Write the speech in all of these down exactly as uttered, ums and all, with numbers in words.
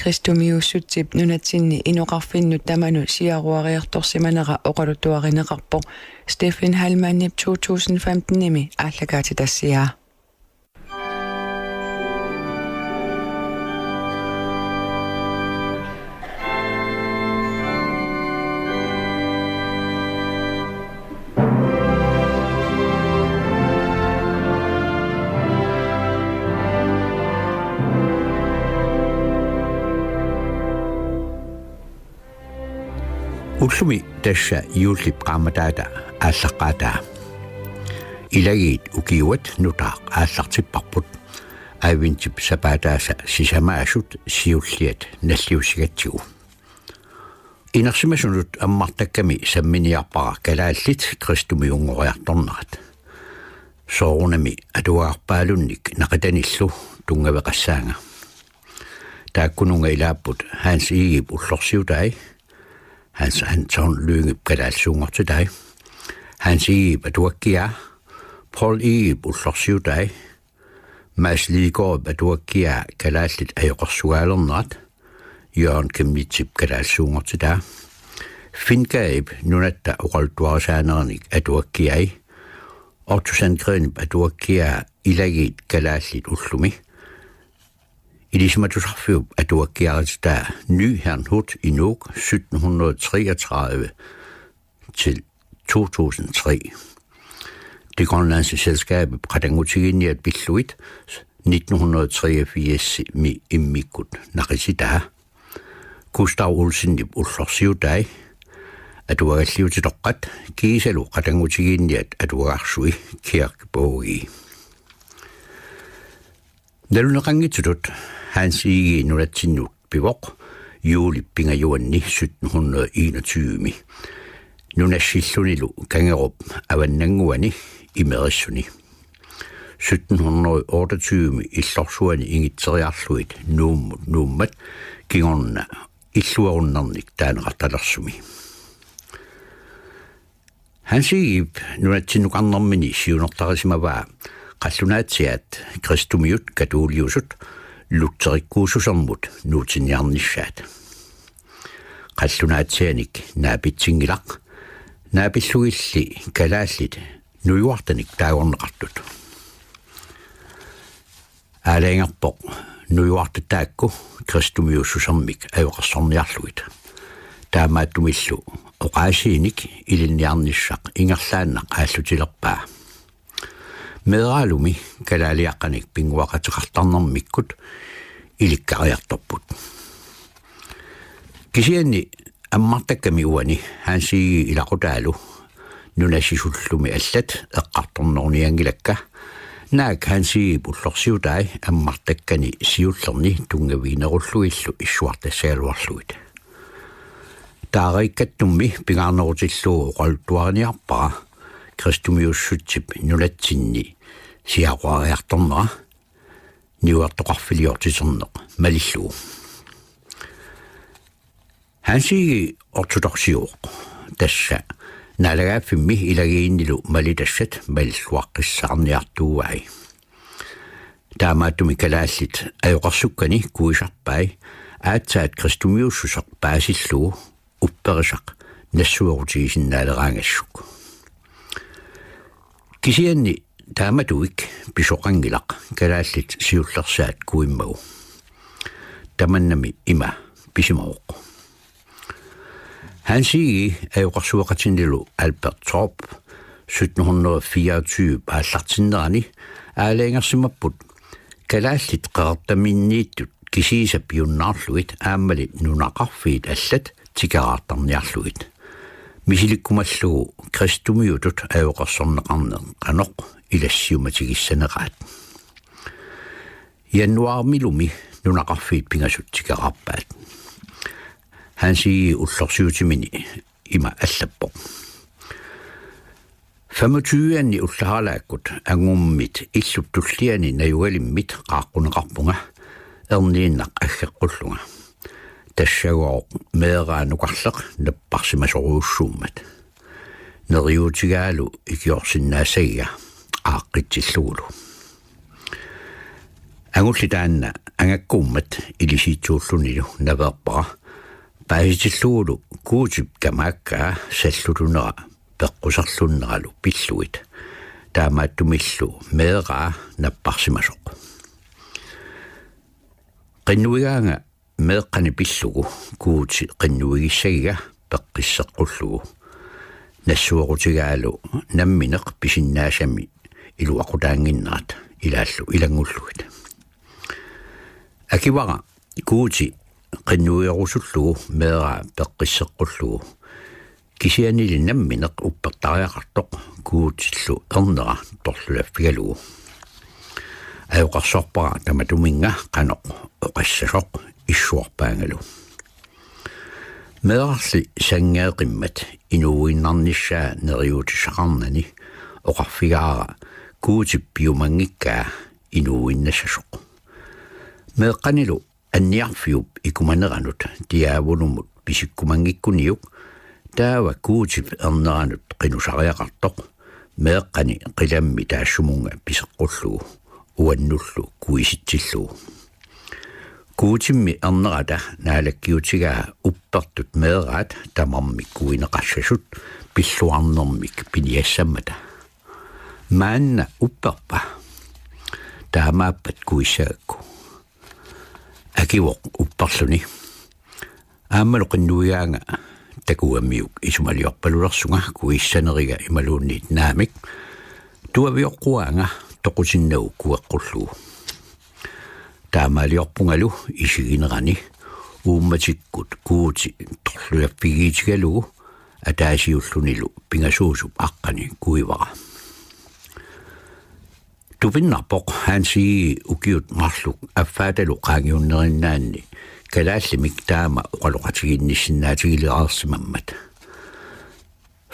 Kristumiussutsip nunatsinni inoqarfinnut tamanut siaruariartorsimanera oqaluttuarineqarpoq Stephen Heilmannip to tusind femten-imi aallakaatitassiaa. Ullumi tassa juullip qaammataata aallaqqaataa. Ilagiit ukiuat nutaaq aallartipparput. Adventip sapaataasa sisamaasut siulliat nalliussigatsigu. Inersimasunut ammartakkami samminiarpara kalaallit kristumiunngoriartornerat. Soorunami atuagarpaalunnik naqitanillu tunngaveqassaanga. Taakkununnga ilaapput Hans Egedep ullorsiutai, Hans Anton Lyngep kalaallisuunngortitai, Hans Egedep atuakkiaa, Poul Egedep ullorsiutai, Mads Lidegaardip atuakkiaa Kalaallit ajoqersugaalernerat, Jørgen Chemnitzip kalaallisuunngortitaa, Finn Gadip nunatta oqaluttuarisaaneranik atuakkiai, Otto Sandgreenip atuakkiaa Ilagiit kalaallit ullumi, Ilisimatusarfiup atuakkiarititaa Ny Herrnhut i Nuuk sytten hundrede treogtredive til to tusind tre. Det Grønlandske Selskabip qatanngutigiinniat pillugit nitten hundrede treogfirs-imi immikkut naqititaa. Gustav Olsenip ullorsiutai, atuagalliutitoqqat kiisalu qatanngutigiinniat atuagarsui kirkebogi. Naluneqanngitsutut Hans Egede nunatsinnut pivoq juulip pingajuanni sytten hundrede enogtyve-mi. Nunassillunilu Kangerup avannannguani Imerissuni. Sytten hundrede otteogtyve-mi illorsuani ingitseriarlugit Nuummut nuummat kingorna illuarunnernik taaneqartalersumi. Hans Egedep nunatsinnukarnermini siunertarisimavaa qallunaatsiaat kristumiut katuuliusut lutherikkuussusermut nuutsinniarnissaat. Qallunaatsianik naapitsinngilaq, naapillugilli kalaallit nujuartanik taagorneqartut. Aalajangerpoq nujuartat taakku kristumiussusermik ajoqersorniarlugit. Taamaattumillu oqaasiinik ilinniarnissaq ingerlaannaq aallutilerpaa. Meeraalumi kalaaliaqqanik pinnguaqateqartarnermikkut ilikkariartorput. Kisianni ammartakkami uani Hans Egede ilaqutaalu nunasisullumi allat eqqartornerunianngilakka, naak Hans Egedep ullorsiutai ammartakkani siullerni tunngaviginerullugillu issuartassagaluarlugit. Taariikkattummi pingaarnerutillugu oqaluttuariniarpara kristumiussutsip nunatsinni siaruariartornera niuertoqarfiliortiterneq malillugu. Hans Egede ortodoksiuvoq, tassa naalagaaffimmi ilagiinnilu malitassat malilluaqqissaarniartuugai. Taamaattumik kalaallit ajoqersukkani kuisarpai aatsaat kristumiussuseq paasillugu upperisaq nassuerutigisinnaaleqaangassuk. Kisianni taamatuik pisoqanngilaq kalaallit siullersaat kuimmagu. Tamannami ima pisimavoq. Hans Egede ajoqersueqatinilu Albert Torp sytten hundrede fireogtyve aallartinnerani aalajangersimapput kalaallit qeqertaminniittut kisiisa piunnaarlugit aammali nunaqarfiit allat tikeraartarniarlugit. Misilikkumallugu kristumiutut ajoqersorneqarneq qanoq ilassiumatigissaneraat. Januaarimilumi nunaqarfiit pingasut tikeraarpaat. Hans Egede ullorsiutimini ima allappoq: Femogtyve-anni ullaaralaakkut angummit illup tulliani najugalimmit qaaqquneqarpunga erniinnaq aggeqqullunga. Tassagooq meeraa nukarleq napparsimasorujussuummat. Neriuutigaalu ikiorsinnaassagiga aaqqitsillugulu. Angulli taanna angakkuummat ilisiitsuullunilu naveerpara, paasitillugulu Guutip kamaakkaa sallutunera peqquserlunneralu pillugit, taamaattumillu meeraa napparsimasoq. Qinnuigaanga meeqqani pillugu Guuti qinnuigissagiga peqqisseqqullugu. Nassuequtigaalu nammineq pisinnaasami iluaqutaannginnerat ilaallu ilanngullugit. Akivara Guuti qinnuigerusullugu meeraa peqqisseqqullugu. Kisiannili nammineq uppertariaqartoq Guutillu ernera torlulaffigalugu. Ajoqersorpara tamatuminnga qanoq oqassasoq issuarpaangalu. Meerarli sanngeeqimmat inuuinnarnissaa neriuutissaqarnani oqarfigaara Guutip piumanngikkaa inuuinnassasoq. Meeqqanilu anniarfiup ikumaneranut Diaavulumut pisikkumanngikkuniuk, taava Guutip erneranut qinusariaqartoq meeqqani qilammi taassumunnga piseqqullugu uannullu kuisitsillugu. Guutimmi ernerata naalakkiutigaa uppertut meeraat tamarmik kuineqassasut pilluarnermik piniassammata. Maanna upperpa? Taamaappat kuissagakku. Akivoq upperluni. Aammalu qinnuigaanga takugamiuk isumaliorpalulersunga kuissaneriga imaluunniit naamik. Tuavioqquaanga toqutinnagu kueqqullugu. Taamaaliorpungalu isiginerani uummatikkut Guuti torlulaffigiitigalugu ataasiullunilu pingasuusup aqqani kuivara. Tupinnarpoq Hansi ukiut marluk affaatalu qaangiunnerinnaanni kalaallimik taama oqaloqatigiinnissinnaatigilereersimammat.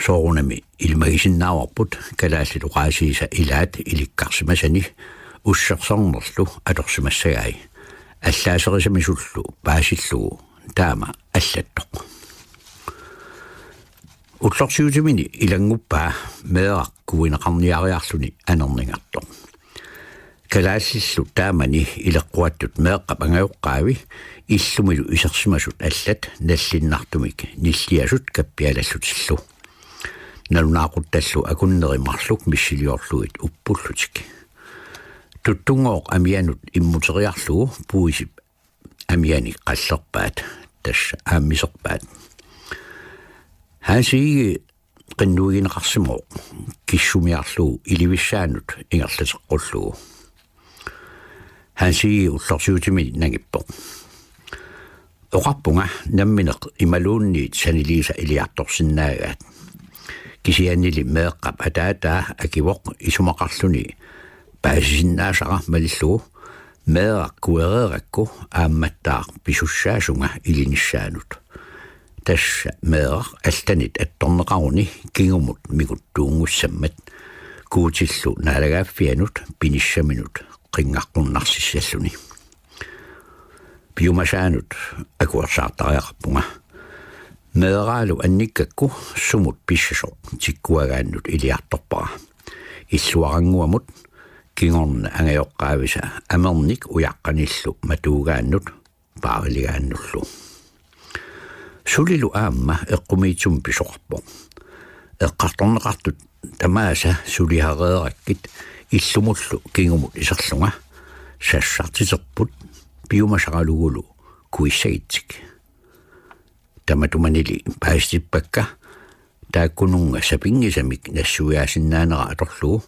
Soorunami ilimagisinnaavarput kalaallit oqaasiisa ilaat ilikkarsimasani ussersornerlu atorsimassagai, allaaserisamisullu paasillugu taama allattoq. Ullorsiutimini ilannguppaa meeraq kuineqarniariarluni anerningartoq. Kalaallillu taamani ileqquattut meeqqap angajoqqaavi illumilu isersimasut allat nallinnartumik nilliasut kappialallutillu. Nalunaaquttallu akunneri marluk missiliorlugit uppullutik. Tuttunngooq amianut immuteriarlugu puisip amianik qallerpaat, tassa aammiserpaat. Hansi qinnuigineqarsimavoq kissumiarlugu ilivissaanut ingerlateqqullugu. Hansi ullorsiutimi nangippoq: Oqarpunga nammineq imaluunniit saniliisa iliartorsinnaagaat. Kisiannili meeqqap ataataa akivoq isumaqarluni paasisinnaasara malillugu: Meeraq kuereerakku aammattaaq pisussaasunga ilinissaanut. Tassa meeraq allanit attorneqaruni kingumut minguttuunngussammat, Guutillu naalagaaffianut pinissaminut qinngaqqunnarsissalluni. Piumasaanut akuersaartariaqarpunga. Meeraalu annikkakku sumut pissasoq tikkuagaannut iliartorpara. Illuarannguamut kingorna angajoqqaavisa amernik ujaqqanillu matuugaannut paariligaannullu. Sulilu aamma eqqumiitsumik pisoqarpoq: Eqqartorneqartut tamaasa suliareerakkit illumullu kingumut iserlunga, sassartiterput piumasaralugulu kuissagitsik. Tamatumanili paasitippakka taakkununnga sapinngisamik nassuiaasinnaanera atorlugu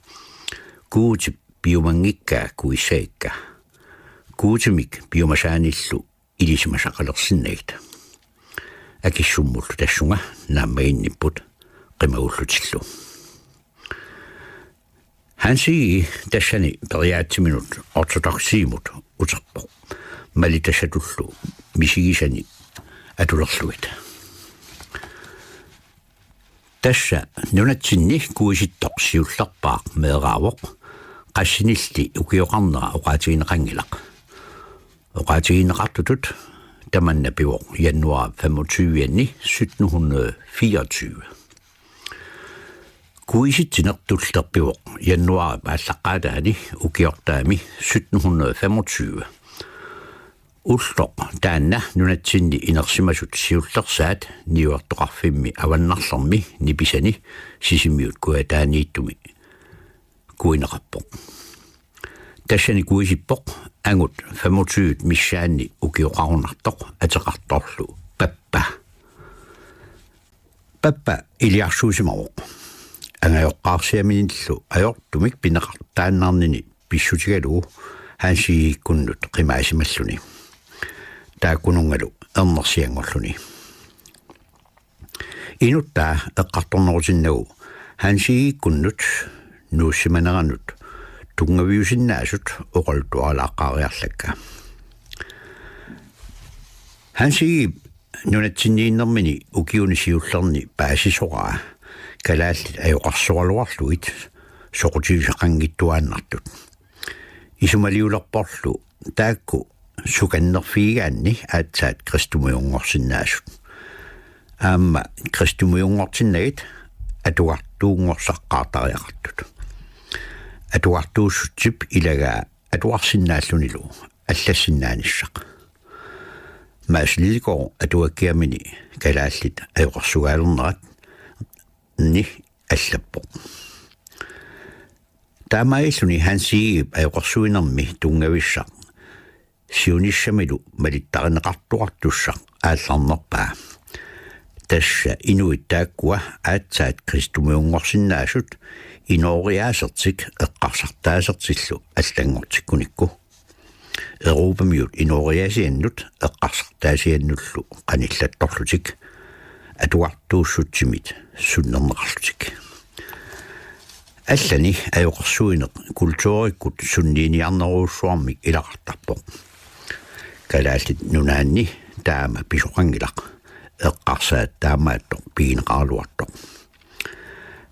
Guutip piumanngikkaa kuissagikka. Guutimik piumasaanillu ilisimasaqalersinnagit. Akissummullu tassunga naammaginnipput qimagullutillu. Hansi tassani periaatsiminut ortodoksiimut uterpoq, malitassatullu misigisani atulerlugit. Tassa nunatsinni kuisittoq siullerpaaq meeraavoq, qassinilli ukioqarnera oqaatigineqanngilaq. Oqaatigineqartutut tamanna pivoq januar femogtyve-anni sytten hundrede fireogtyve. Kuisitsineq tullerpivoq januaarip aallaqqaataani ukiortaami sytten hundrede femogtyve. Ulloq taanna nunatsinni inersimasut siullersaat niuertoqarfimmi avannarlermi nipisani Sisimiut kujataaniittumi kuineqarpoq. Tassani kuisippoq angut femogtyve missaanni ukioqarunartoq ateqartorlu Pappa. Pappa iliarsuusimavoq. Angajoqqaarsiaminillu ajortumik pineqartaannarnini pissutigalugu Hans Egedekunnut qimaasimalluni. Taakkununngalu ernersianngorluni. Inuttaa eqqartornerutinnagu Hans Egedekunnut nuussimaneranut tunngaviusinnaasut oqaluttuarilaaqqaariarlakka. Hans Egedep nunatsinniinnermini ukiuni siullerni paasisoraa kalaallit ajoqersoraluarlugit soqutigisaqanngittuaannartut. Isumaliulerporlu taakku sukannerfigigaanni aatsaat kristumiunngorsinnaasut. Aamma kristumiunngortinnagit atugartuunngorsaqqaartariaqartut. Atugartuussutsip ilagaa atugarsinnaallunilu allassinnaanissaq. Mads Lidegaard atuakkiamini kalaallit ajoqersugaalernerat ni allappoq. Taamaalilluni Hans Egedep ajoqersuinermi tunngavissaq siunissamilu malittarineqartuartussaq aallarnerpaa. Tassa inuit taakkua aatsaat kristumiunngorsinnaasut inooriaasertik eqqarsartaasertillu allanngortikkunikku. Europamiut inooriaasiannut eqqarsartaasiannullu qanillattorlutik atugartuussutsimit sunnerneqarlutik. Allani ajoqersuineq kulturikkut sunniiniarnerujussuarmik ilaqartarpoq. Kalaallit Nunaanni taama pisoqanngilaq, eqqarsaat taamaattoq pigineqaraluartoq.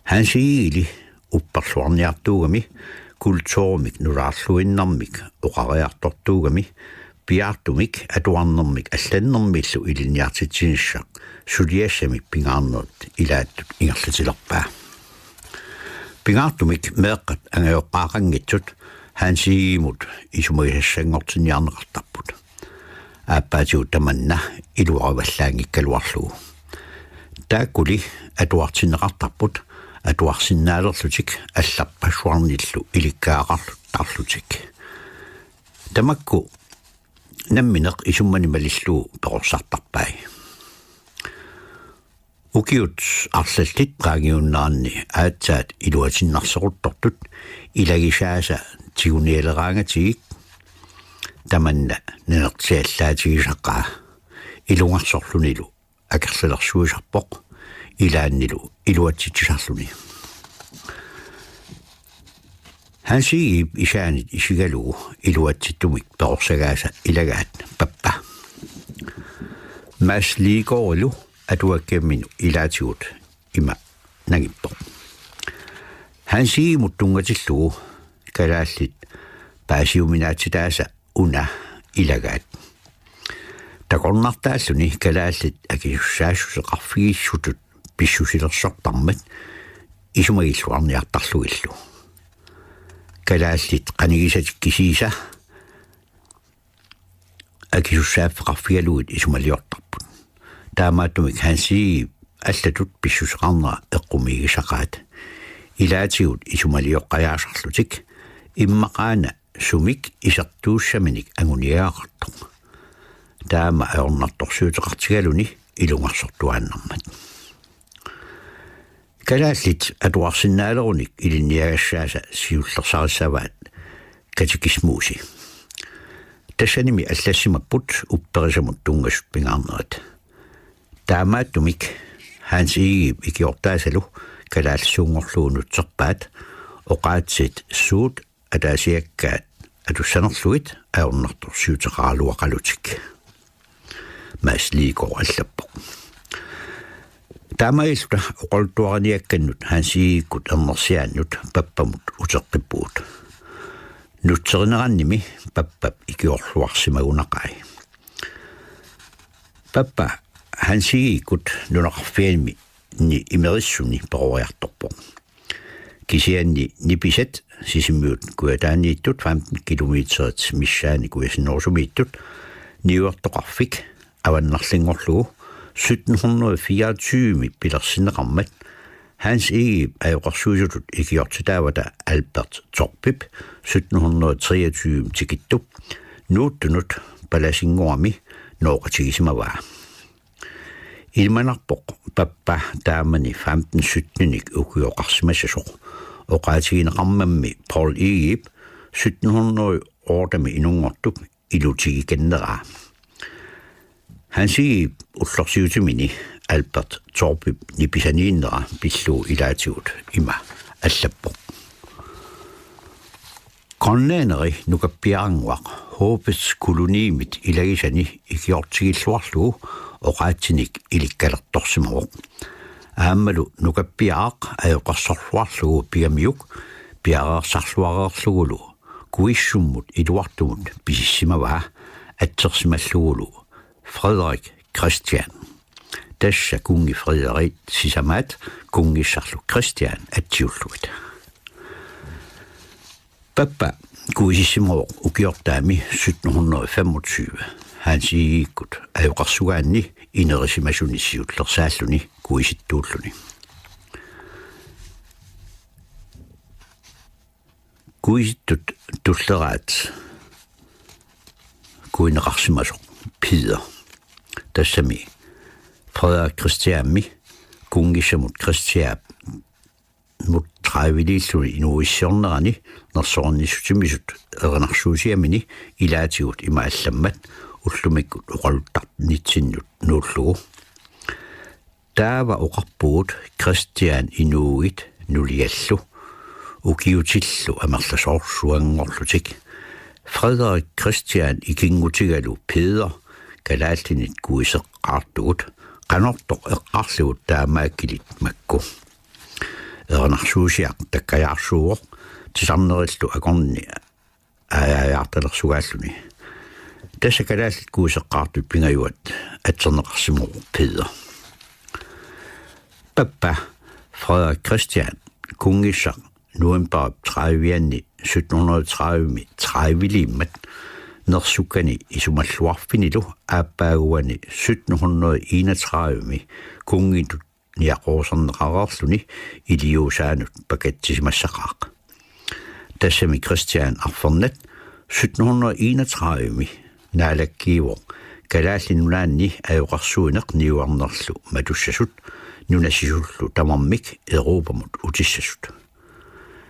Hans Egedeli upperluarniartuugami kulturimik nutaarluinnarmik oqariartortuugami piaartumik atuarnermik allannermillu ilinniartitsinissaq suliassami pingaarnerit ilaattut ingerlatilerpaa. Pingaartumik meeqqat angajoqqaaqanngitsut Hans Egedemut isumagisassanngortinniarneqartarput. Aappaatigut tamanna iluarivallaanngikkaluarlugu. Taakkuli atuartinneqartarput atuarsinnaalerlutik allarpassuarnillu ilikkagaqartarlutik. Tamakku nammineq isummani malillugu perorsartarpai. Ukiut arlallit qaangiunneranni aatsaat iluatinnarseruttortut ilagisaasa tigunialeraangatigik tamanna nanertiallaatigisaqaa ilungersorlunilu akerlilersuisarpoq ilaannilu iluatsitsisarluni. Hans Egedep isaanit isigalugu iluatsittumik perorsagaasa ilagaat Pappa. Mads Lidegaardilu atuakkiaminut ilaatigut ima nangippoq: Hans Egedemut tunngatillugu kalaallit paasiuminaatsitaasa una ilagaat. Takornartaalluni kalaallit akisussaassuseqarfigissutut pissusilersortarmat isumagilluarniartarlugillu. Kalaallit qanigisatik kisiisa akisussaaffeqarfigalugit isumaliortarput. Taamaattumik Hans Egedep allatut pissuseqarnera eqqumiigisaqaat. Ilaatigut isumalioqqajaasarlutik immaqaana sumik isertuussaminik anguniagaqartoq. Taama ajornartorsiuteqartigaluni ilungersortuaannarmat. Kalaallit atuarsinnaalerunik ilinniagassaasa siullersarissavaat katekismusi. Tassanimi allassimapput upperisamut tunngasut pingaarnerit. Taamaattumik Hans Egedep ikiortaasalu kalaallisuunngorlugu nutserpaat oqaatsit suut ataasiakkaat atussanerlugit ajornartorsiuteqaraluaqalutik. Mads Lidegaard allappoq. Taamaalilluta oqaluttuariniakkannut Hans Egedekkut ernersiaannut Pappamut uteqqippugut. Nutserinerannimi Pappap ikiorluarsimagunaqai. Pappa Hans Egedekkut nunaqarfianimi imerissuni peroriartorpoq. Kisianni nipisat Sisimiut Kujataaniittut femten kilometerit missaani kujasinnerusumiittut niuertoqarfik avannarlinngorlugu sytten hundrede fireogtyve pilersinneqarmat Hans Egedep ajoqersuisutut ikiortitaavata Albert Torpip sytten hundrede treogtyve tikittup nuuttunut palasinngorami nooqatigisimavaa. Ilimanarpoq pappa taamani femten syttenik ukioqarsimassasoq. Oqaatigineqarmammi Poul Egedep sytten hundrede ottemi inunngortup ilutigikanneraa. Hans Egedep ullorsiutimini Albert Torpip nipisaniinnera pillugu ilaatigut ima allappoq: Grønlænderi nukappiarannguaq Håbets Kolonimit ilagisani ikiortigilluarlugu oqaatsinik ilikkalertorsimavoq. Aammalu nukappiaraq ajoqersorluarlugu pigamiuk piareersarluareerlugulu kuissummut iluartumut pisissimavaa, atsersimallugulu Frederik Christian. Tassa kunngi Frederik sisamaat kunngissarlu Christian atsiullugit. Pappa kuisissimavoq ukiortaami sytten hundrede femogtyve Hans Egedekkut ajoqersugaanni inerisimasuni siullersaalluni kuisittuulluni. Kuisittut tulleraat kuineqarsimasoq Peder. Tassami Frederik Christianimi kunngissamut Christianimut tredive-liilluni inuuissiornerani nersornissutimisut erinarsuusiamini ilaatigut ima allammat ullumikkut oqaluttarnitsinnut nuullugu: Taava oqarpugut Christian inuugit nuliallu ukiutillu amerlasoorsuanngorlutik: Frederik Christian ikinngutigalu Peder kalaallinit kuiseqqaartugut, qanortoq eqqarlugut taamaakkilit makku? Erinarsuusiaq takkajaarsuuvoq, titarnerillu akorni aajaajaartalersugaalluni. Tassa kalaallit kuiseqqaartut pingajuat atserneqarsimavoq Peder. Pappa Frederik Christian kunngissaq novembarip tredive-anni sytten hundrede tredive-mi tredive-liimmat nersukkani isumalluarfinilu aappaaguani sytten hundrede enogtredive-mi kunngitut niaqoruserneqareerluni iliuusaanut pakatsisimassaqaaq. Tassami Christian arfernat sytten hundrede enogtredive-mi naalakkiivoq Kalaallit Nunaanni ajoqersuineq niuernerlu matussasut nunasisullu tamarmik Europamut utissasut.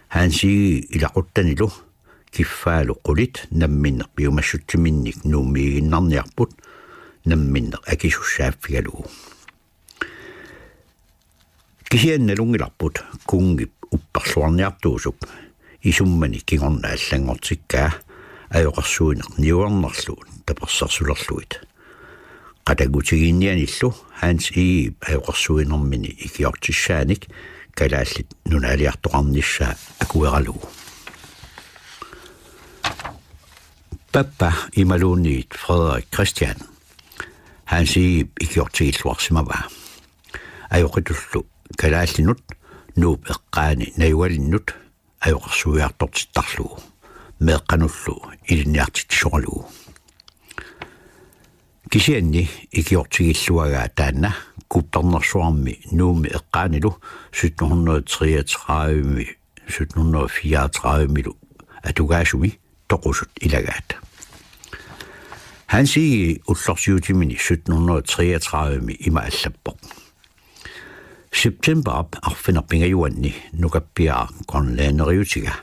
Hans Egede ilaquttanilu kiffaalu qulit namminneq piumassutsiminnik Nuummiiginnarniarput namminneq akisussaaffigalugu. Kisianni nalunngilarput kunngip upperluarniartuusup isummani kingorna allanngortikkaa ajoqersuineq niuernerlu tapersersulerlugit. Qatanngutigiinnianillu Hans Egedep ajoqersuinermini ikiortissaanik Kalaallit Nunaaliartoqarnissaa akueralugu. Pappa imaluunniit Frederik Christian Hans Egedep ikiortigilluarsimavaa. Ajoqitullu kalaallinut Nuup eqqaani najugalinnut ajoqersuiartortittarlugu, meeqqanullu ilinniartitsisoralugu. Kisianni ikiortigilluagaa taanna kuppernersuarmi Nuummi eqqaanilu sytten hundrede treogtredive, sytten hundrede fireogtredive-milu atugaasumi toqusut ilagaat. Hans Egede ullorsiutimini sytten hundrede treogtredive-mi ima allappoq: Septembarip arfineq-pingajuanni nukappiaraq grønlænderiutiga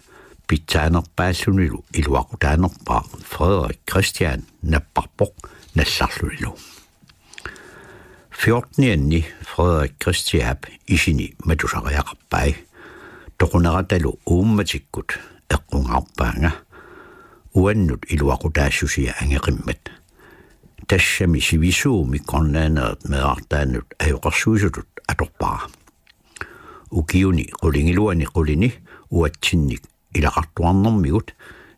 pitsaanerpaallunilu iluaqutaanerpaaq Frederik Christian napparpoq nallarlunilu. Fjortenianni Frederik Christianip isini matusariaqarpai. Toquneratalu uummatikkut eqqungaarpaanga uannut iluaqutaassusia angeqimmat. Tassami sivisuumik grønlænderit meerartaannut ajoqersuisutut atorpara. Ukiuni qulingiluani qulini uatsinnik ilaqartuarnermigut,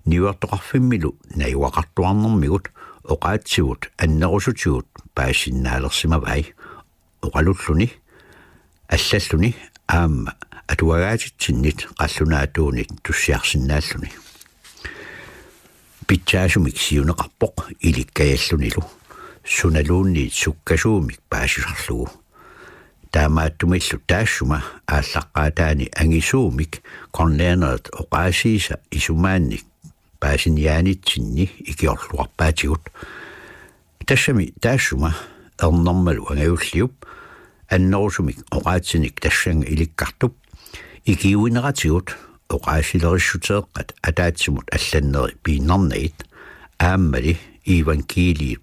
niuertoqarfimmilu najugaqartuarnermigut oqaatsivut annerusutigut paasinnaalersimavai, oqalulluni, allalluni aamma atuagaatitsinnit qallunaatuunit tussiarsinnaalluni. Pitsaasumik siuneqarpoq ilikkajallunilu, sunaluunniit sukkasuumik paasisarlugu. Taamaattumillu taassuma aallaqqaataani angisuumik grønlænderit oqaasiisa isumaannik paasiniaanitsinni ikiorluarpaatigut. Tassami taassuma ernermalu angajulliup annerusumik oqaatsinik tassannga ilikkartup ikiuineratigut oqaasilerissuteeqqat ataatsimut allanneri piinnarnagit aammali iivangkiiliip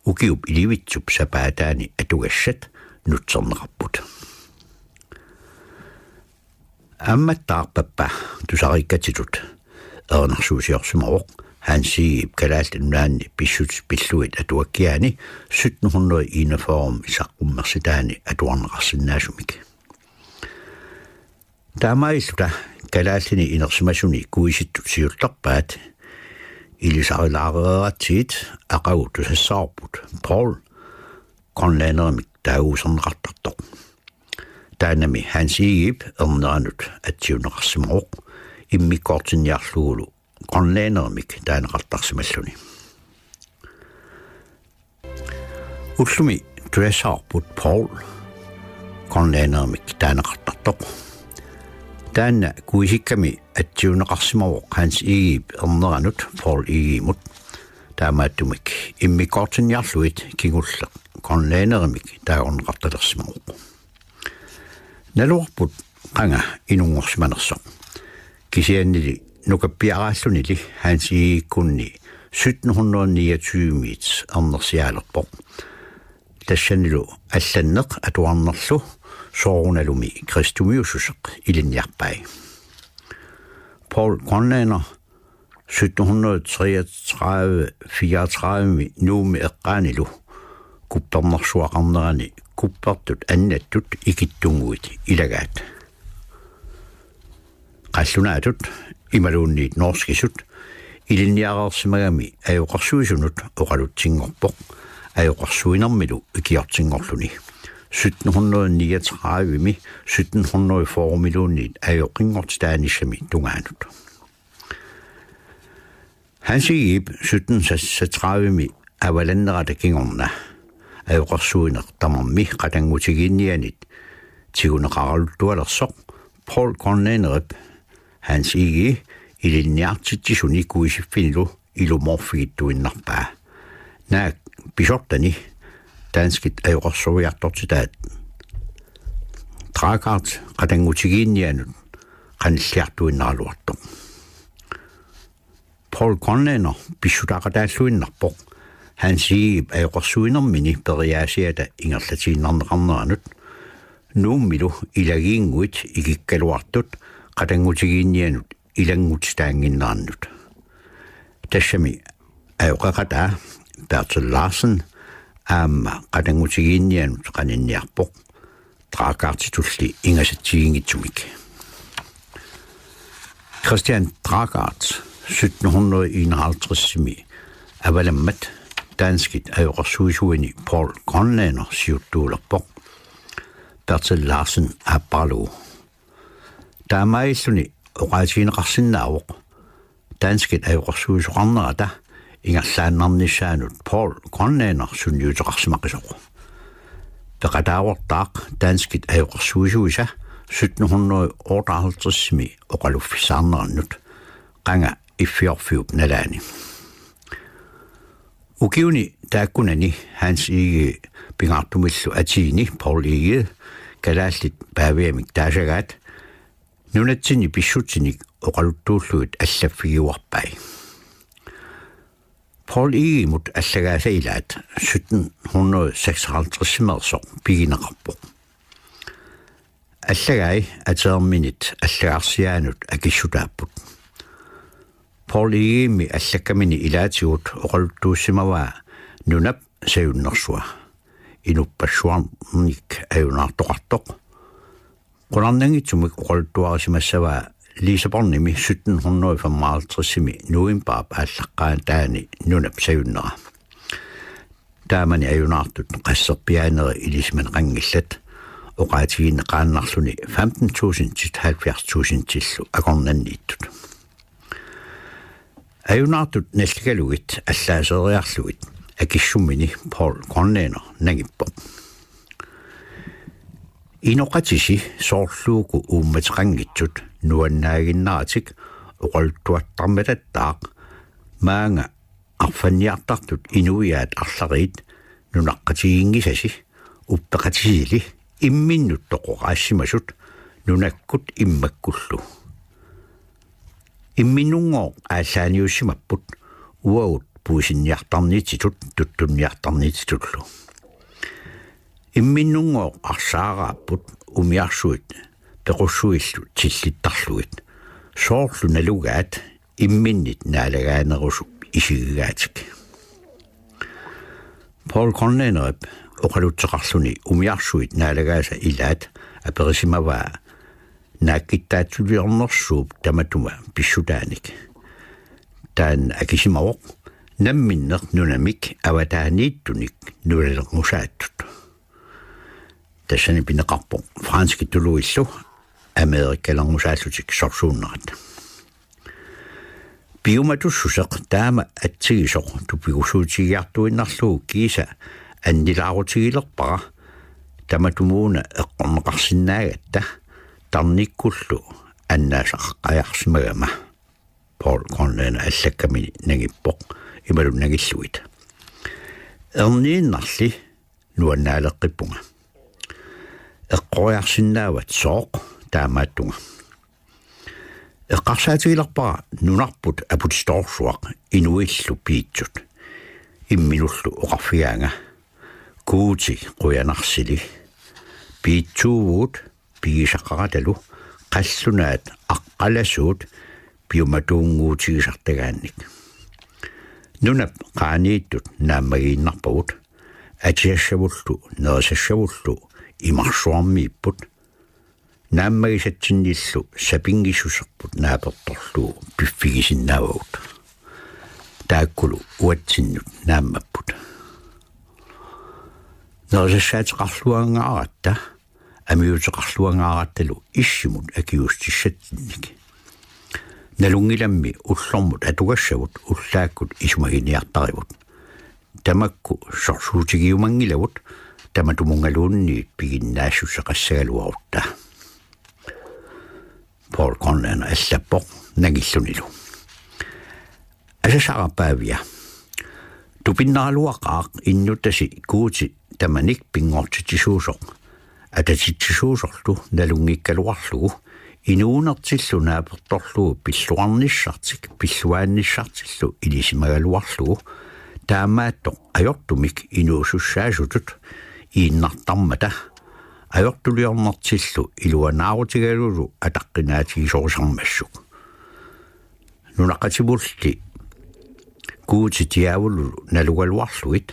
ukiup ilivitsup sapaataani atugassat nutserneqarput. Aammattaaq pappa tusariikkatitut erinarsuusiorsimavoq Hans Egedep Kalaallit Nunaanni pissutsit pillugit atuakkiaani sytten hundrede enogfyrre saqqummersitaani atuarneqarsinnaasumik. Taamaalilluta kalaallini inersimasuni kuisittut siullerpaat ilisarilaareeratsigit aqagu tusassavarput Poul grønlænderimik taaguuserneqartartoq. Taannami Hans Egedep erneranut atsiunneqarsimavoq immikkoortinniarlugulu grønlænderimik taaneqartarsimalluni. Ullumi tusassavarput Poul grønlænderimik taaneqartartoq. Taanna kuisikkami atsiunneqarsimavoq Hans Egedep erneranut Poul Egedemut. Taamaattumik immikkoortinniarlugit kingulleq grønlænderimik taagorneqartalersimavoq. Naluarput qanga inunngorsimanersoq. Kisiannili nukappiaraallunili Hans Egedekkunni sytten hundrede niogtyve-miit ernersiaalerpoq. Tassanilu allanneq atuarnerlu soorunalumi kristumiussuseq ilinniarpai. Poul Grønlænder sytten hundrede treogtredive fireogtredive-mi Nuummi eqqaanilu kuppernersuaqarnerani kuppertut annattut ikittunnguit ilagaat. Qallunaatut imaluunniit norskisut ilinniareersimagami ajoqersuisunut oqalutsinngorpoq, ajoqersuinermilu ikiortinngorluni. Sytten hundrede niogtredive-mi sytten hundrede fyrre-miluunniit ajoqinngortitaanissami tungaanut. Hans Egedep sytten seksogtredive-mi avalannerata kingorna ajoqersuineq tamarmi qatanngutigiinnianit tiguneqaraluttualersoq Poul Grønlænderip Hans Egede ilinniartitsisuni kuisiffinilu ilumoorfigittuinnarpaa. Naak pisortani danskit ajoqersuiartortitaat Drachardt qatanngutigiinnianut qanilliartuinnaraluartoq. Poul Grønlænder pissutaaqataalluinnarpoq Hans Egedep ajoqersuinermini periaasiata ingerlatiinnarneqarneranut Nuummilu ilagiinnguit ikikkaluartut qatanngutigiinnianut ilanngutitaannginnerannut. Tassami ajoqeqataa Bertel Larsen aamma qatanngutigiinnianut qaninniarpoq Drachardtitulli ingasatsiginngitsumik. Christian Drachardt sytten hundrede enoghalvtreds-imi avalammat danskit ajoqersuisuini Poul Grønlænder siuttuulerpoq Bertel Larsen aapparalugu. Taamaalilluni oqaatigineqarsinnaavoq danskit ajoqersuisoqarnerata ingerlaannarnissaanut Poul Grønlænder sunniuteqarsimaqisoq. Peqataavortaaq danskit ajoqersuisuisa sytten hundrede otteoghalvtreds-imi oqaluffissaarnerannut qanga iffiorfiup nalaani. Ukiuni taakkunani Hans Egede pingaartumillu atiini Poul Egede kalaallit Paaviamik taasagaat nunatsinni pissutsinik oqaluttuullugit allaffigiuarpai. Poul Egedemut allagaasa ilaat sytten hundrede seksoghalvtreds-imeersoq pigineqarpoq. Allagai ateerminit allagarsiaanut akissutaapput. Poul Egedemi allakkamini ilaatigut oqaluttuussimavaa nunap sajunnersua. Inuppassuarnik ajunaartoqartoq. Qularnanngitsumik oqaluttuarisimassavaa Lissabonimi sytten hundrede femoghalvtreds-imi novembarip aallaqqaataani nunap sajunnera. Taamani ajunaartut qasserpiaaneri ilisimaneqanngillat. oqaatigineqaannarluni femten tusindit halvfjerds tusindillu akornanniittut. Ajunaartut nalligalugit allaasereerlugit akissummini Paul Grønlænder nangippoq. Inoqatisi soorluuku uummateqanngitsut nuannaaginnaratik oqaluttuartarmatattaaq maanga arfanniartartut inuiaat arlariit nunaqqatiginngisasi uppeqatisili imminnut toqoraassimasut nunakkut immakkullu. Imminnunngooq aallaaniussimapput uagut puisinniartarnitsitut tuttunniartarnitsitullu. Imminnunngooq arsaaraapput umiarsuit pequssuillu tillittarlugit soorlu nalugaat imminnit naalagaanerusup isigigaatik. Paul Grønlænderip oqalutseqarluni umiarsuit naalagaasa ilaat aperisimavaa naakkittaatsuliornersuup tamatuma pissutaanik. Taanna akisimavoq namminneq nunamik avataaniittunik nunalerngusaatut. Tassani pineqarpoq franskit tuluillu amerikkalerngusaarlutik sorsuunnerat. Piumatussuseq taama atsigisoq tupigusuutigiartuinnarlugu kiisa annilaarutigilerpara tamatumuuna eqqorneqarsinnaagatta tarnikkullu annaasaqaqqajarsimagama. Paul Grønlænder allakkamini nangippoq imalu nangillugit: Erniinnarli nuannaaleqqippunga. Eqqoriarsinnaavat sooq taamaattunga. Eqqarsaatigilerpara nunarput aputitoorsuaq inuillu piitsut. Imminullu oqarfigaanga: Guuti qujanarsili. Piitsuuvugut pigisaqaratalu qallunaat aqqalasuut piumatuunnguutigisartagaannik. Nunap qaaniittut naammagiinnarpagut, atisassavullu nerisassavullu imarsuarmiipput. Naammagisatsinnillu sapinngissuserput naapertorlugu piffigisinnaavagut. Taakkulu uatsinnut naammapput. Nerisassaateqarluangaaratta amiuteqarluangaarattalu issimut akiuutissatsinnik. Nalunngilammi ullormut atugassavut ullaakkut isumaginiartarivut. Tamakku sorsuutigiumanngilavut tamatumunngaluunniit piginnaassuseqassagaluarutta. Paul Grønlænder allappoq nangillunilu: Asasara Paavia. Tupinnaraluaqaaq innuttasi Guuti tamanik pinngortitsisuusoq atatitsisuusorlu nalunngikkaluarlugu inuunertillu naapertorlugu pilluarnissartik pilluaannissartillu ilisimagaluarlugu, taamaattoq ajortumik inuusussaasutut iinnartarmata ajortuliornertillu iluanaarutigalulu ataqqinaatigisorisarmassuk. Nunaqqativulli Guuti Diaavululu nalugaluarlugit,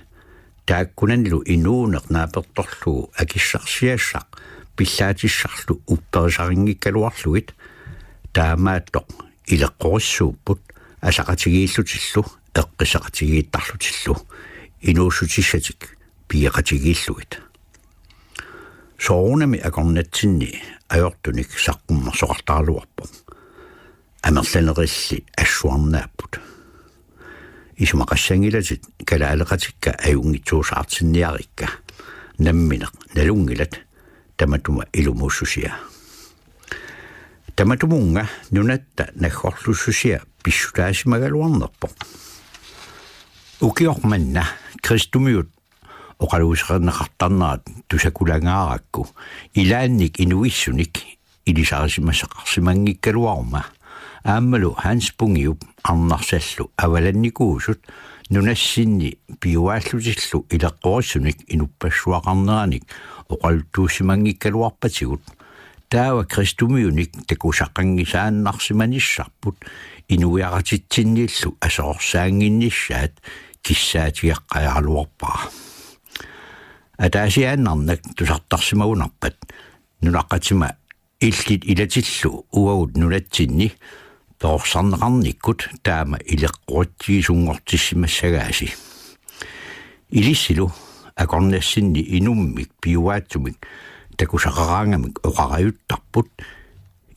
taakkunanilu inuuneq naapertorlugu akissarsiassaq pillaatissarlu upperisarinngikkaluarlugit, taamaattoq ileqqorissuupput asaqatigiillutillu eqqissaqatigiittarlutillu inuussutissatik pigeqatigiillugit. Soorunami akornatsinni ajortunik saqqummersoqartaraluarpoq. Amerlanerilli assuarnaapput. Isumaqassanngilatit kalaaleqatikka ajunngitsuusaartinniarikka. Nammineq nalunngilat tamatuma ilumuussusia. Tamatumunnga nunatta naggorluussusia pissutaasimagaluarnerpoq. Ukioq manna kristumiut oqaluuserineqartarnerat tusakulangaarakku ilaannik inuissunik ilisarisimasaqarsimanngikkaluaruma, aammalu Hans Pungiup Arnarsallu avalannikuusut nunassinni piuaallutillu ileqqorissunik inuppassuaqarneranik oqaluttuussimanngikkaluarpatigut, taava kristumiunik takusaqanngisaannarsimanissarput inuiaqatitsinnillu aserorsaannginnissaat kissaatigeqqajaraluarpara. Ataasiaannarnak tusartarsimagunarpat nunaqqatima illit ilatillu uagut nunatsinni perorsarneqarnikkut taama ileqqoritsigisunngortissimassagaasi. Ilissilu akornassinni inummik piuaatsumik takusaqaraangamik oqarajuttarput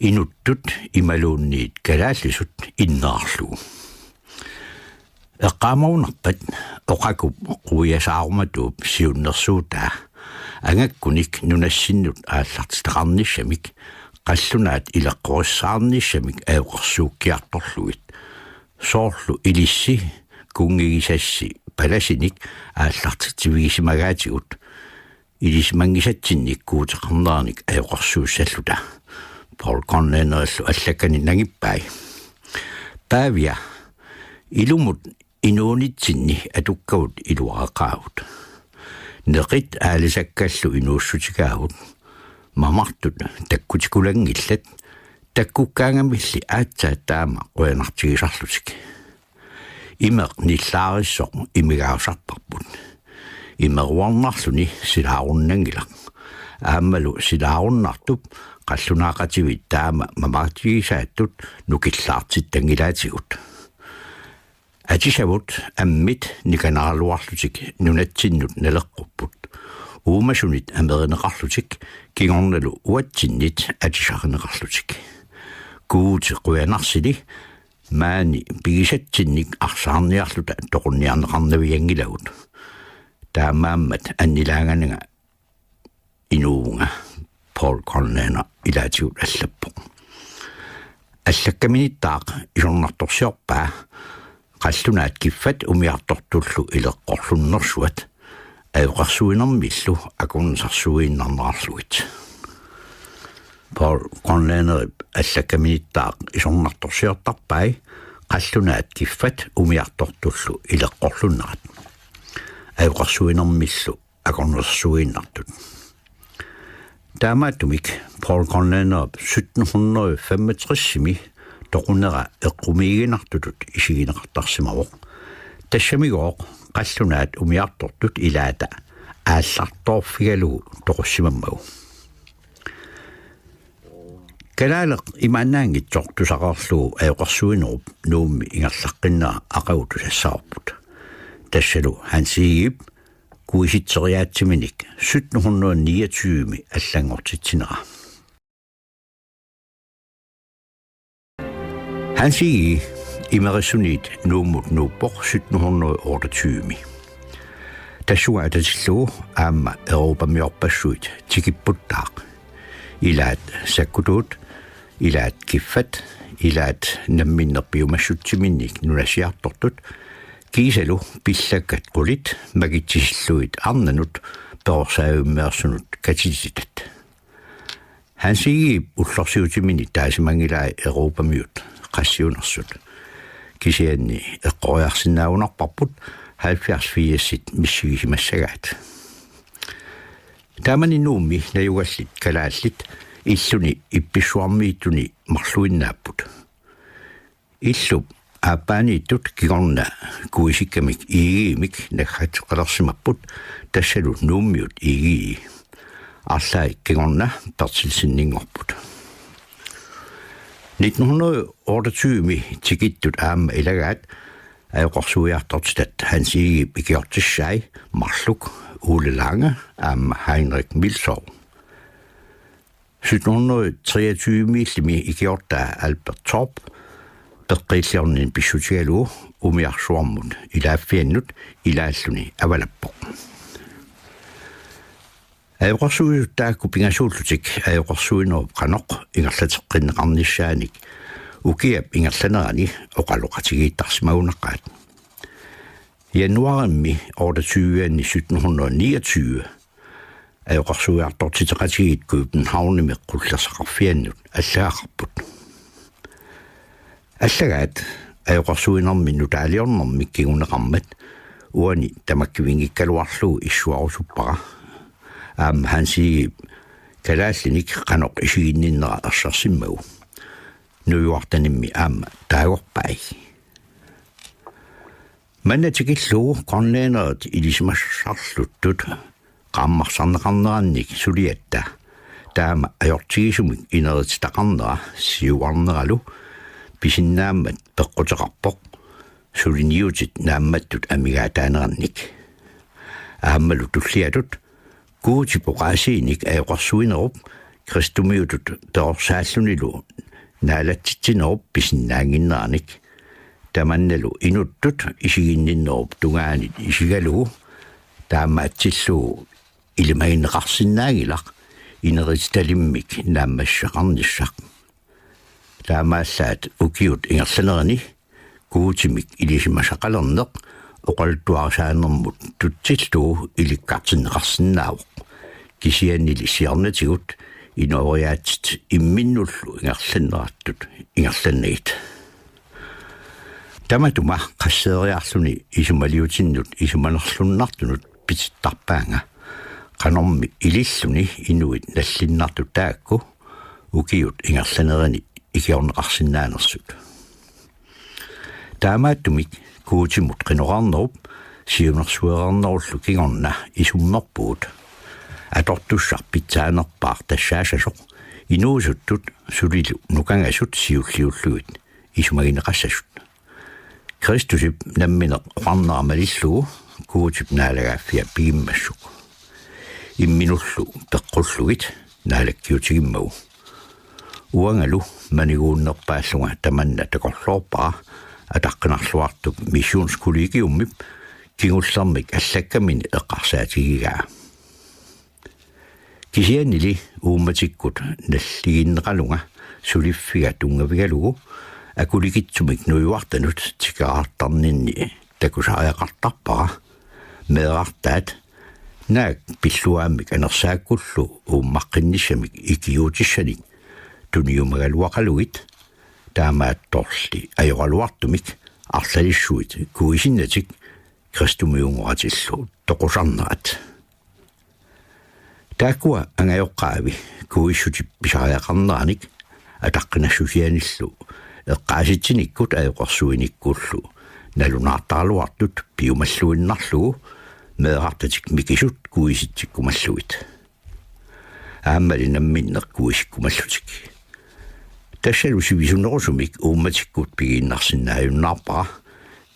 inuttut imaluunniit kalaallisut inneqarlugu. Eqqaamagunarpat Oqakup quiasaarumatuup siunnersuutaa angakkunik nunassinnut aallartitaqarnissamik qallunaat ileqqorissaarnissamik ajoqersuukkiartorlugit. Soorlu ilissi kunngigisassi palasinik aallartitsivigisimagaatigut ilisimanngisatsinnik guuteqarneranik ajoqersuussalluta. Paul Conlanerillu allakkani nangippai: Paavia, ilumut inuunitsinni atukkavut iluareqaagut. Neqit aalisakkallu inuussutigaagut. Mamartut takkutikulanngillat. Takkukkaangamilli aatsaat taama qujanartigisarlutik. Imeq nillaarissoq imigaasarparput. Imeruarnarluni silaarunnanngilaq. Aammalu silaarunnartup qallunaaqativit taama mamaqatigisaattut nukillaartittanngilaatigut. Atisavut ammit nikanaraluarlutik nunatsinnut naleqqupput. Uumasunit amerineqarlutik kingornalu uatsinnit atisarineqarlutik. Guuti qujanarsili maani pigisatsinnik arsaarniarluta toqunniarneqarnavianngilagut. Taamaammat annilaangananga inuuvunga, Paul Conlaner ilaatigut allappoq. Allakkaminittaaq isornartorsiorpaa qallunaat kiffat umiartortullu ileqqorlunnersuat ajoqersuinermillu akornusersuiinnarnerarlugit. Paul Conlanerip allakkaminittaaq isornartorsiortarpai qallunaat kiffat umiartortullu ileqqorlunnerat ajoqersuinermillu akornusersuiinnartut. Taamaattumik Paul Conlanerip sytten hundrede femogtresimi toqunera eqqumiiginartutut isigineqartarsimavoq. Tassamigooq qallunaat umiartortut ilaata aallartoorfigalugu toqussimammagu. Kalaaleq imaannaanngitsoq tusaqarlugu ajoqersuinerup Nuummi ingerlaqqinnera aqagu tusassavarput. Tassalu Hans Egedep kuisitseriaatsiminik sytten hundrede niogtyve allanngortitsinera. Hans Egede Imerissuniit Nuummut nuuppoq sytten hundrede otteogtyve. Tassunga atatillugu aamma europamiorpassuit tikipputtaaq. Ilaat sakkutuut, ilaat kiffat, ilaat namminneq piumassutsiminnik nunasiartortut, kiisalu pillakkat qulit makitsisillugit arnanut perorsaavimmeersunut katititat. Hans Egedep ullorsiutimini taasimanngilai europamiut qassiunersut. Kisianni eqqoriarsinnaagunarparput halvfjerds firsit missigisimassagaat. Taamani Nuummi najugallit kalaallit illuni ippissuarmiittuni marluinnaapput. Illup aappaaniittut kingorna kuisikkamik Egedemik naggateqalersimapput, tassalu Nuummiut Egede. Arlaat kingorna Berthelseninngorput. Nitten hundrede otteogtyve tikittut aamma ilagaat ajoqersuiartortitat Hans Egedep ikiortissai marluk Ole Lange aamma Heinrich Milzow. Sytten hundrede treogtyve-miillimi ikiortaa Albert Torp peqqiilliornini pissutigalugu umiarsuarmut ilaaffiannut ilaalluni avalappoq. Ajoqersuisut taakku pingasuullutik ajoqersuinerup qanoq ingerlateqqinneqarnissaanik ukiap ingerlanerani oqaloqatigiittarsimagunaqaat. Januarimmi otteogtyve-anni sytten hundrede niogtyve ajoqersuiartortitaqatigiit Københavnimi qullersaqarfiannut allagaqarput. Allagaat ajoqersuinermi nutaaliornermik kinguneqarmat uani tamakkivinngikkaluarlugu issuarusuppara. Aamma Hans Egedep kalaallinik qanoq isiginninnera ersersimmagu. Nujuartanimmi aamma taagorpai. Manna tikillugu Grønlænderit ilisimassarluttut qaammarsarneqarnerannik suliatta taama ajortigisumik inerititaqarnera siuarneralu pisinnaammat peqquteqarpoq suliniutit naammattut amigaataanerannik. Aammalu tulliatut Guutip oqaasiinik ajoqersuinerup kristumiutut perorsaallunilu naalatsitsinerup pisinnaannginneranik, tamannalu inuttut isiginninnerup tungaanit isigalugu taamaatsillugu ilimagineqarsinnaanngilaq inerititalimmik naammassisaqarnissaq. Taamaallaat ukiut ingerlanerini Guutimik ilisimasaqalerneq oqaluttuarisaanermut tutsillugu ilikkartinneqarsinnaavoq. Kisiannili siornatigut inooriaatsit imminnullu ingerlanerattut ingerlannagit. Tamatuma qasseeriarluni isumaliutinnut isumanerlunnartunut pitittarpaanga, qanormi ililluni inuit nallinnartut taakku ukiut ingerlanerini ikiorneqarsinnaanersut. Taamaattumik Guutimut qinoreernerup siunnersuereernerullu kingorna isummerpugut. Atortussaq pitsaanerpaaq tassaassasoq inuusuttut sulilu nukangasut siulliullugit isumagineqassasut. Kristusip nammineq oqarnera malillugu Guutip naalagaaffia pigimmassuk. Imminullu peqqullugit naalakkiutigimmagu. Uangalu maniguunnerpaallunga tamanna takorloorpara ataqqinarluartup missionskollegiumip kingullermik allakkamini eqqarsaatigigaa. Kisiannili uummatikkut nalliginneqalunga suliffiga tunngavigalugu akulikitsumik nujuartanut tikeraartarninni takusariaqartarpara meerartaat naak pilluaammik anersaakkullu uummaqqinnissamik ikiuutissanik tuniumagaluaqalugit, taamaattorli ajoraluartumik arlalissuit kuisinnatik kristumiunngoratillu toqusarnerat. Taakkua angajoqqaavi kuissutip pisariaqarneranik ataqqinassusianillu eqqaasitsinikkut ajoqersuinikkullu nalunaartaraluartut piumalluinnarlugu meerartatik mikisut kuisitsikkumallugit. Aammali namminneq kuisikkumallutik. Tassalu sivisunerusumik uummatikkut pigiinnarsinnaajunnaarpara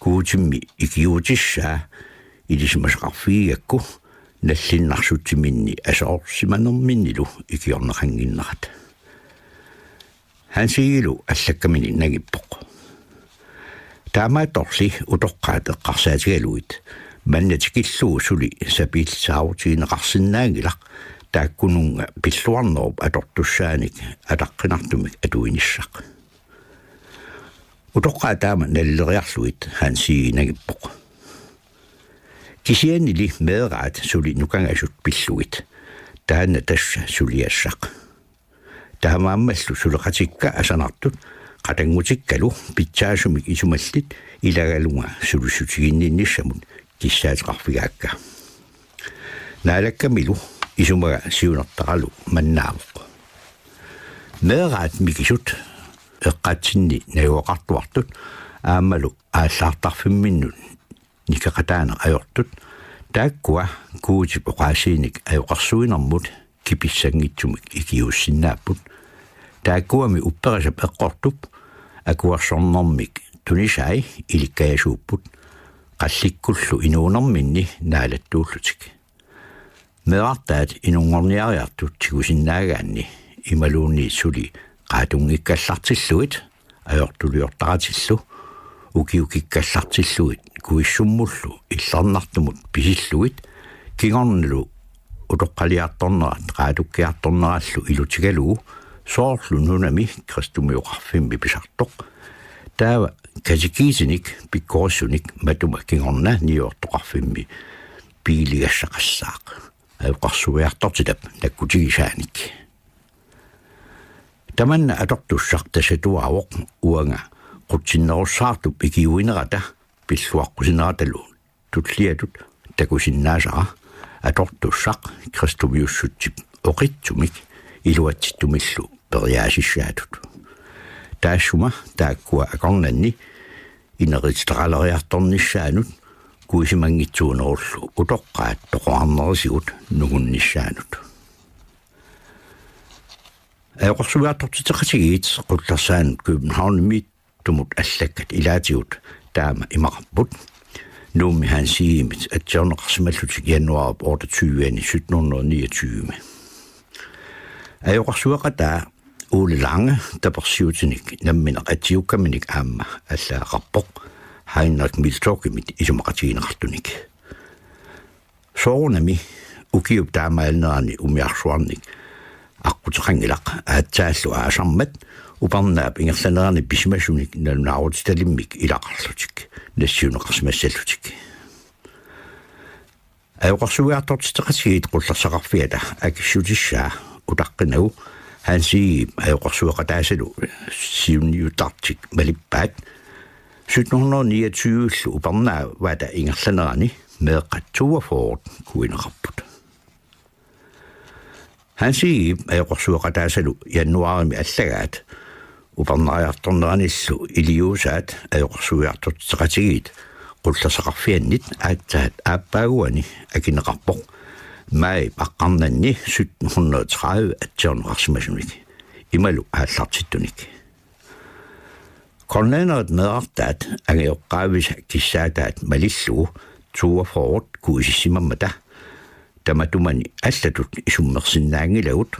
Guutimmi ikiuutissaa ilisimasaqarfigigakku nallinnarsutsiminni asoorsimanerminnilu ikiorneqannginnerat. Hans Egedelu allakkamini nangippoq: Taamaattorli utoqqaat eqqarsaatigalugit manna tikillugu suli sapiillisaarutigineqarsinnaanngilaq taakkununnga pilluarnerup atortussaanik ataqqinartumik atuinissaq. Utoqqaat taama nalileriarlugit Hans Egede nangippoq: Kisiannili meeraat suli nukangasut pillugit. Taanna tassa suliassaq. Taamaammallu suleqatikka asanartut qatanngutikkalu pitsaasumik isumallit ilagalunga sulissutiginninnissamut kissaateqarfigaakka. Naalakkamilu isumaga siunertaralu mannaavoq. Meeraat mikisut eqqatsinni najugaqartuartut aammalu aallaartarfimminnut nikeqataaneq ajortut, taakkua Guutip oqaasiinik ajoqersuinermut kipissanngitsumik ikiuussinnaapput. Taakkuami upperisap eqqortup akuersornermik tunisai ilikkajasuupput, qallikkullu inuunerminni naalattuullutik. Meerartaat inunngorniariartut tigusinnaagaanni imaluunniit suli qaatunngikkallartillugit ajortuliortaratillu ukiukikkallartillugit kuissummullu illernartumut pisillugit kingornalu utoqqaliartornerat qaatukkiartornerallu ilutigalugu soorlu nunami kristumioqarfimmi pisartoq. Taava katekisinik pikkorissunik matuma kingorna niuertoqarfimmi pigiligassaqassaaq ajoqersuiartortitap nakkutigisaanik. Tamanna atortussaq tassatuaavoq uanga qutsinnerussaartup ikiuinerata pilluaqqusineratalu tulliatut takusinnaasara atortussaq kristumiussutsip oqitsumik iluatsittumillu periaasissaatut. Taassuma taakkua akornanni ineritaqaleriartornissaanut kuisimanngitsuunerullu utoqqaat toqorarnerisigut nungunnissaanut. Ajoqersuiartortitseqatigiit qullersaanut Københavnimiittumut allakkat ilaatigut taama imaqarput: Nuummi Hans Egedemit atsiorneqarsimallutik januaarip otteogtyve-ani sytten hundrede niogtyve. Ajoqersueqataa Ole Lange tapersiutinik nammineq atsiukkaminik aamma allagaqarpoq Heinrich Miltorgimit isumaqatigineqartunik. Soorunami ukiup taamaalinerani umiarsuarnik aqquteqanngilaq, aatsaallu aasarmat upernaap ingerlanerani pisimasunik nalunaarutitalimmik ilaqarlutik nassiunneqarsimassallutik. Ajoqersuiartortitseqatigiit qullersaqarfiata akissutissaa utaqqinagu Hans Egedep ajoqersueqataasalu siunniuttartik malippaat sytten hundrede niogtyve-llu upernaavata ingerlanerani meeqqat toogfyrre kuineqarput. Hans Egedep ajoqersueqataasalu januaarimi allagaat upernariartorneranillu iliuusaat ajoqersuiartortitseqatigiit qullersaqarfiannit aatsaat aappaaguani akineqarpoq maajip aqqarnanni sytten hundrede tredive atsiorneqarsimasunik imalu aallartittunik. Grønlænderit meerartaat angajoqqaavisa kissaataat malillugu toogfyrre kuisissimammata tamatumani allatut isummersinnaanngilagut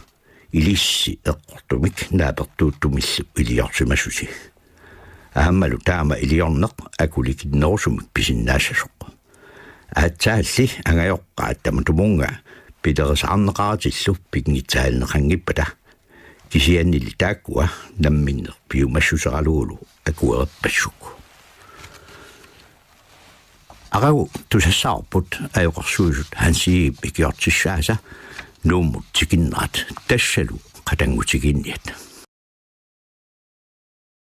ilissi eqqortumik naapertuuttumillu iliorsimasusi. Aammalu taama iliorneq akulikinnerusumik pisinnaassasoq. Aatsaalli angajoqqaat tamatumunnga pilerisaarneqaratillu pinngitsaalineqanngippata, kisiannili taakkua namminneq piumassuseralugulu akuerippassuk. Aqagu tusassavarput ajoqersuisut Hans Egedep ikiortissaasa Nuummut tikinnerat tassalu qatanngutigiinniat.